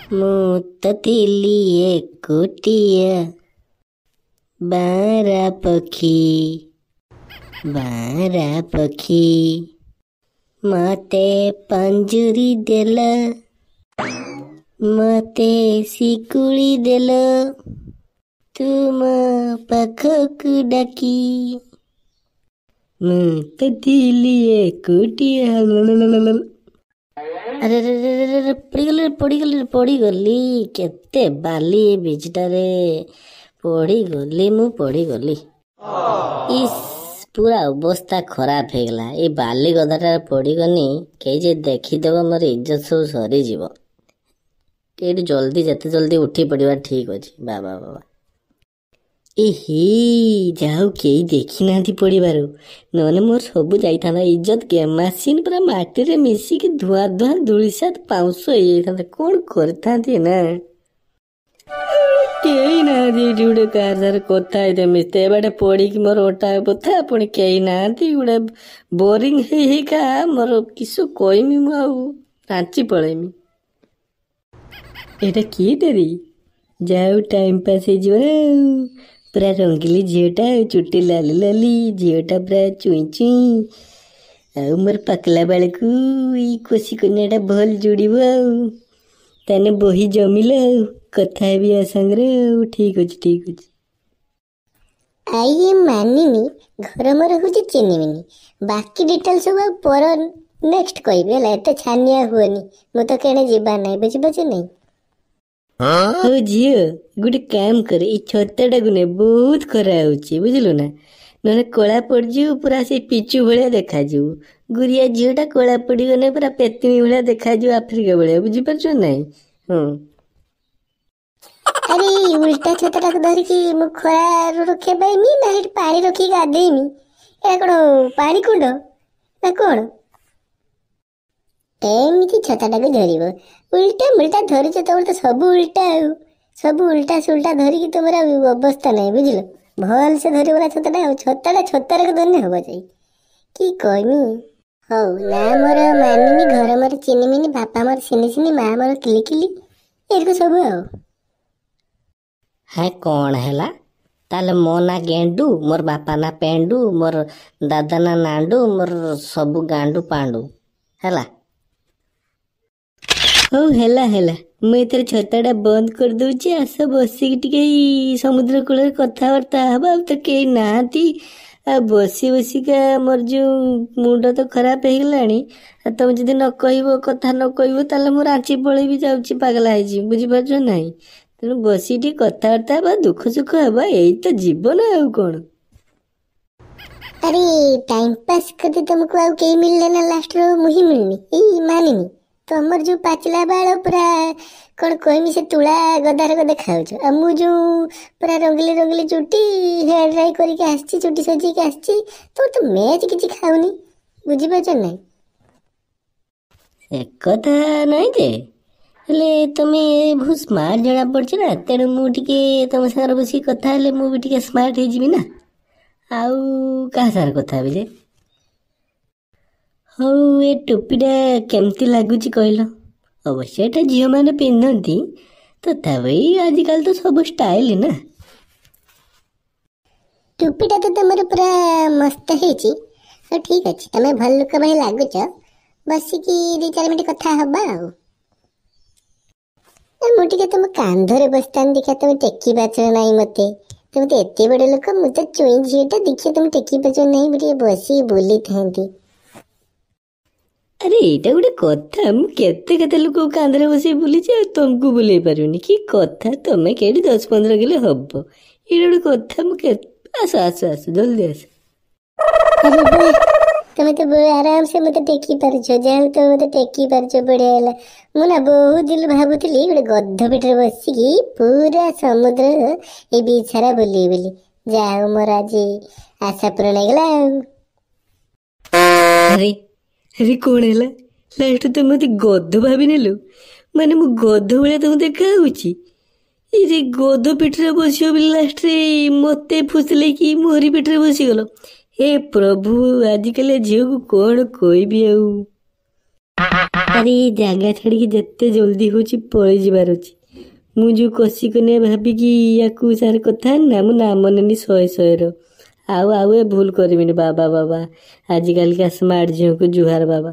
ମୁଁ ତ ଥିଲି ଏକୁଟିଆ ବାଁରା ପକ୍ଷୀ, ବାଁରା ପକ୍ଷୀ ମତେ ପଞ୍ଜୁରୀ ଦେଲ, ମତେ ଶିକୁଳି ଦେଲ, ତୁମ ପାଖକୁ ଡାକି। ମୁଁ ତ ଥିଲି ଏକୁଟିଆ। ଆରେ ଆରେ, ପଡ଼ିଗଲି ପଡ଼ିଗଲି ପଡ଼ିଗଲି, କେତେ ବାଲି ଏ ବିଚଟାରେ, ପଡ଼ିଗଲି ମୁଁ ପଡ଼ିଗଲି। ଇସ୍, ପୁରା ଅବସ୍ଥା ଖରାପ ହେଇଗଲା। ଏଇ ବାଲି ଗଦାଟାରେ ପଡ଼ିଗନି, କେହି ଯେ ଦେଖିଦେବ ମୋର ଇଜ୍ଜତ ସବୁ ସରିଯିବ। ଏଇଠି ଜଲ୍ଦି ଯେତେ ଜଲ୍ଦି ଉଠି ପଡ଼ିବା ଠିକ୍ ଅଛି। ବାବା ବାବା, ଏହେ, ଯାହା ହଉ କେହି ଦେଖିନାହାନ୍ତି ପଡ଼ିବାରୁ, ନହେଲେ ମୋର ସବୁ ଯାଇଥାନ୍ତା। ଇଜ୍ଜତ ଗେମାସିନ ପୁରା ମାଟିରେ ମିଶିକି ଧୂଆଁ ଧୂଆଁ ଧୂଳିସାତ ପାଉଁଶ ହେଇଯାଇଥାନ୍ତା। କ'ଣ କରିଥାନ୍ତି ନା, କେହି ନାହାନ୍ତି ଏଇଠି ଗୋଟେ କାହାର ସାଙ୍ଗରେ କଥା ହେଇତେ ମିଶତେ। ଏବାଟେ ପଡ଼ିକି ମୋର ଅଣ୍ଟା ବଥା, ପୁଣି କେହି ନାହାନ୍ତି, ଗୋଟେ ବୋରିଂ ହେଇ ହେଇକା ମୋର କିସ କହିମି ମୁଁ, ଆଉ ରାଞ୍ଚି ପଳେଇମି। ଏଇଟା କିଏ ଡେରି? ଯାହା ହଉ ଟାଇମ୍ ପାସ୍ ହେଇଯିବ ନା ଆଉ। ପୁରା ରଙ୍ଗିଲି ଝିଅଟା, ଚୁଟି ଲାଲି ଲାଲି, ଝିଅଟା ପୁରା ଚୁଇଁ ଚୁଇଁ। ଆଉ ମୋର ପାକଲା ବେଳକୁ ଏଇ କୋଶି କନ୍ୟାଟା ଭଲ ଯୋଡ଼ିବ। ଆଉ ତାହେଲେ ବହି ଜମିଲା, ଆଉ କଥା ହେବି ୟା ସାଙ୍ଗରେ। ଆଉ ଠିକ୍ ଅଛି, ଠିକ୍ ଅଛି। I M ମାନିନି, ଘର ମୋର ହେଉଛି ଚିନିମିନି। ବାକି ଡିଟେଲ୍ ସବୁ ଆଉ ପର ନେକ୍ସଟ କହିବି, ହେଲା? ଏତେ ଛାନିଆ ହୁଅନି, ମୁଁ ତ କେଣେ ଯିବାର ନାହିଁ, ବୁଝିପାରୁଛ ନାଇଁ? ହଉ ଝିଅ, ଗୋଟେ କାମ କର, ଏଇ ଛତାଟାକୁ ନେ, ବହୁତ ଖରା ହଉଛି, ବୁଝିଲୁ ନା? ନହେଲେ କଳା ପଡ଼ିଯିବୁ, ପୁରା ସେଇ ପିଚୁ ଭଳିଆ ଦେଖାଯିବୁ। ଗୁରିଆ ଝିଅଟା କଳା ପଡ଼ିଗଲେ ପୁରା ପେତିଣୀ ଭଳିଆ ଦେଖାଯିବ, ଆଫ୍ରିକା ଭଳିଆ, ବୁଝିପାରୁଛ ନାଇଁ? ହଁ। ଆରେ, ଏଇ ଉଲ୍ଟା ଛତାଟାକୁ ଧରିକି ମୁଁ ଖରାରୁ ରକ୍ଷା ପାଇମି ନା ସେଠି ପାଣି ରଖିକି ଗାଧେଇମି? ଏଇଟା କ'ଣ ପାଣି କୁଣ୍ଡ ନା କ'ଣ? ଏମିତି ଛତାଟାକୁ ଧରିବ, ଉଲ୍ଟା ମୁଲ୍ଟା ଧରୁଛ, ତମର ତ ସବୁ ଉଲ୍ଟା, ଆଉ ସବୁ ଉଲ୍ଟା ସୁଲ୍ଟା ଧରିକି ତମର ଆଉ ଅବସ୍ଥା ନାହିଁ, ବୁଝିଲ? ଭଲସେ ଧରିବ ନା ଛତାଟା, ଆଉ ଛତାଟା ଛତାଟାକୁ ଧରିଲେ ହବ ଯାଇ କି କହିମି। ହଉ, ନା ମୋର ମାନିନି, ଘର ମୋର ଚିନିମିନି, ବାପା ମୋର ସିନି ସିନି, ମା ମୋର କିଲି କିଲି, ଏଇକୁ ସବୁ ଆଉ। ହେ, କ'ଣ ହେଲା ତାହେଲେ? ମୋ ନାଁ ଗେଣ୍ଡୁ, ମୋର ବାପା ନାଁ ପେଣ୍ଡୁ, ମୋର ଦାଦା ନାଁ ନାଣ୍ଡୁ, ମୋର ସବୁ ଗାଣ୍ଡୁ ପାଣ୍ଡୁ। ହେଲା, ହଉ ହେଲା ହେଲା, ମୁଁ ଏଥର ଛତାଟା ବନ୍ଦ କରିଦେଉଛି। ଆସ ବସିକି ଟିକେ ଏଇ ସମୁଦ୍ର କୂଳରେ କଥାବାର୍ତ୍ତା ହବା। ଆଉ ତ କେହି ନାହାନ୍ତି, ଆଉ ବସି ବସିକା ମୋର ଯେଉଁ ମୁଣ୍ଡ ତ ଖରାପ ହେଇଗଲାଣି। ଆଉ ତମେ ଯଦି ନ କହିବ, କଥା ନ କହିବ, ତାହେଲେ ମୁଁ ରାଞ୍ଚି ପଳେଇବି, ଯାଉଛି ପାଗଲା ହେଇଯିବି, ବୁଝିପାରୁଛ ନାହିଁ? ତେଣୁ ବସିକି ଟିକେ କଥାବାର୍ତ୍ତା ହେବା, ଦୁଃଖ ସୁଖ ହେବା, ଏଇ ତ ଜୀବନ, ଆଉ କ'ଣ। ଆରେ, ଟାଇମ୍ ପାସ୍ କରିତେ ତମକୁ ଆଉ କେହି ମିଳିଲେ ନା ଲାଷ୍ଟର ମୁଁ ହିଁ ମିଳିନି? ଏଇ ମାନିନି, ତମର ଯୋଉ ପାଚିଲା ବାଳ ପୁରା କ'ଣ କହିମି, ସେ ତୁଳା ଗଦାରକ ଦେଖାଯାଉଛ, ଆଉ ମୁଁ ଯୋଉ ପୁରା ରଙ୍ଗିଲି ରଙ୍ଗିଲି ଚୁଟି ହେୟାର ଡ୍ରାଇ କରିକି ଆସିଛି, ଚୁଟି ସଜେଇକି ଆସିଛି, ତୋର ତ ମ୍ୟାଚ୍ କିଛି ଖାଉନି, ବୁଝିପାରୁଛ ନାଇଁ? ସେ କଥା ନାହିଁ ଯେ, ହେଲେ ତମେ ବହୁତ ସ୍ମାର୍ଟ ଜଣା ପଡ଼ୁଛ ନା, ତେଣୁ ମୁଁ ଟିକେ ତମ ସାଙ୍ଗରେ ବସିକି କଥା ହେଲେ ମୁଁ ବି ଟିକେ ସ୍ମାର୍ଟ ହେଇଯିବି ନା, ଆଉ କାହା ସାଙ୍ଗରେ କଥା ହେବି ଯେ? ହଉ, ଏ ଟୋପିଟା କେମିତି ଲାଗୁଛି କହିଲ? ଅବଶ୍ୟ ଏଟା ଝିଅମାନେ ପିନ୍ଧନ୍ତି, ତଥାପି ଆଜିକାଲି ତ ସବୁ ଷ୍ଟାଇଲ ନା। ଟୋପିଟା ତ ତମର ପୁରା ମସ୍ତ ହେଇଛି। ହଉ ଠିକ୍ ଅଛି, ତମେ ଭଲ ଲୋକ ଭାଇ ଲାଗୁଛ, ବସିକି 2 4 ମିନିଟ୍ କଥା ହବା। ଆଉ ମୁଁ ଟିକେ ତମ କାନ୍ଧରେ ବସିଥାନ୍ତି, ଦେଖିବା ତମେ ଟେକି ପାରୁଛ ନାହିଁ ମତେ। ତମେ ତ ଏତେ ବଡ଼ ଲୋକ, ମୁଁ ତ ଚୁଇଁ ଝିଅଟା, ଦେଖିବା ତମେ ଟେକି ପାରୁଛ ନାହିଁ। ମୁଁ ଟିକେ ବସିକି ବୁଲିଥାନ୍ତି। ଆରେ, ଏଇଟା ଗୋଟେ କଥା? ମୁଁ କେତେ କେତେ ଲୋକକୁ କାନ୍ଧରେ ବସେଇ ବୁଲିଛି, ଆଉ ତମକୁ ବୁଲେଇ ପାରିବିନି? କି କଥା, ତମେ କେଠି 10 15 କିଲୋ ହବ, ଏଇଟା ଗୋଟେ କଥା? ମୁଁ ଆସ ଆସ ଆସ, ଜଲ୍ଦି ଆସ। ଆରେ, ତମେ ତ ଆରାମସେ ମତେ ଟେକି ପାରୁଛ। ଯାହା ହଉ, ତମେ ମତେ ଟେକି ପାରୁଛ, ବଢିଆ ହେଲା। ମୁଁ ନା ବହୁତ ଦିନ ଭାବୁଥିଲି ଗୋଟେ ଗଧ ପିଠିରେ ବସିକି ପୁରା ସମୁଦ୍ର ଏଇ ବିଚ୍ ସାରା ବୁଲିବି ବୋଲି। ଯାହା ହଉ, ମୋର ଆଜି ଆଶା ପୂରଣ ହେଇଗଲା ଆଉ। ଆରେ ଆରେ, କ'ଣ ହେଲା ଲାଷ୍ଟ? ତମେ ମତେ ଗଧ ଭାବି ନେଲୁ? ମାନେ ମୁଁ ଗଧ ଭଳିଆ ତମକୁ ଦେଖାଯାଉଛି? ଏଇ ଯେ ଗଧ ପିଠିରେ ବସିବ ବୋଲି ଲାଷ୍ଟରେ ମତେ ଫୁସଲେଇକି ମୋରି ପିଠିରେ ବସିଗଲ। ହେ ପ୍ରଭୁ, ଆଜିକାଲି ଝିଅକୁ କ'ଣ କହିବି ଆଉ। ଆରେ, ଏଇ ଜାଗା ଛାଡ଼ିକି ଯେତେ ଜଲ୍ଦି ହେଉଛି ପଳେଇ ଯିବାର ଅଛି। ମୁଁ ଯେଉଁ କଷିକନିଆ ଭାବିକି ୟାକୁ ସାର୍ କଥା ନା, ମୁଁ ନାମ ନେନି 100 100ର। ଆଉ ଏ ଭୁଲ କରିବିନି ବାବା। ବାବା, ଆଜିକାଲିକା ସ୍ମାର୍ଟ ଝିଅକୁ ଜୁହାର ବାବା।